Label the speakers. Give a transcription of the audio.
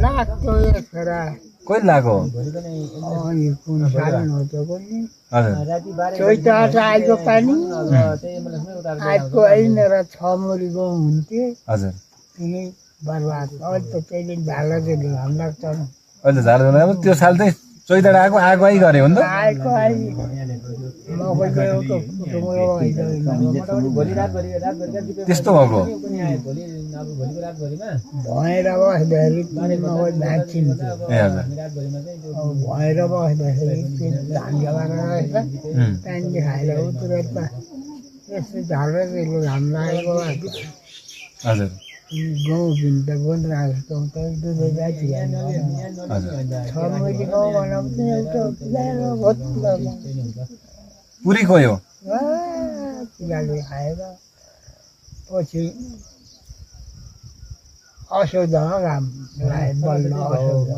Speaker 1: लाग्थ्यो यसरा
Speaker 2: कहिले लाग्यो
Speaker 1: अनि कुन साल नहोस् पनि
Speaker 2: हजुर
Speaker 1: चैत आएको पानी आजको ऐनेर 6 मुरीको हुन्थ्यो
Speaker 2: हजुर
Speaker 1: अनि बर्बाद अहिले त त्यसले झाला चाहिँ घाम लाग्छ
Speaker 2: अहिले झार्दैन अब त्यो साल चाहिँ चैतडा आएको आगोआई गरे हो नि त
Speaker 1: आएको आई मकैको एउटा कुटुम्बो
Speaker 2: त्यस्तो भएको
Speaker 1: भएर बस्दाखेरि मकै भाँचिन्छ
Speaker 2: ए हजुर
Speaker 1: भएर बस्दाखेरि धान जमाएर रहेछ पानी खाएर तुरन्तमा यस्तो झारेर त्यसले घाम लागेको
Speaker 2: हजुर
Speaker 1: गाउँ भिन्न गुन्द्राको दुधै जाति छमैली गाउँ बनाउँछ एउटा पुरानो भोत्लो
Speaker 2: पुरी गयो
Speaker 1: पुराले खाएर पछि असौध घाम लाग्यो बल्ल असौध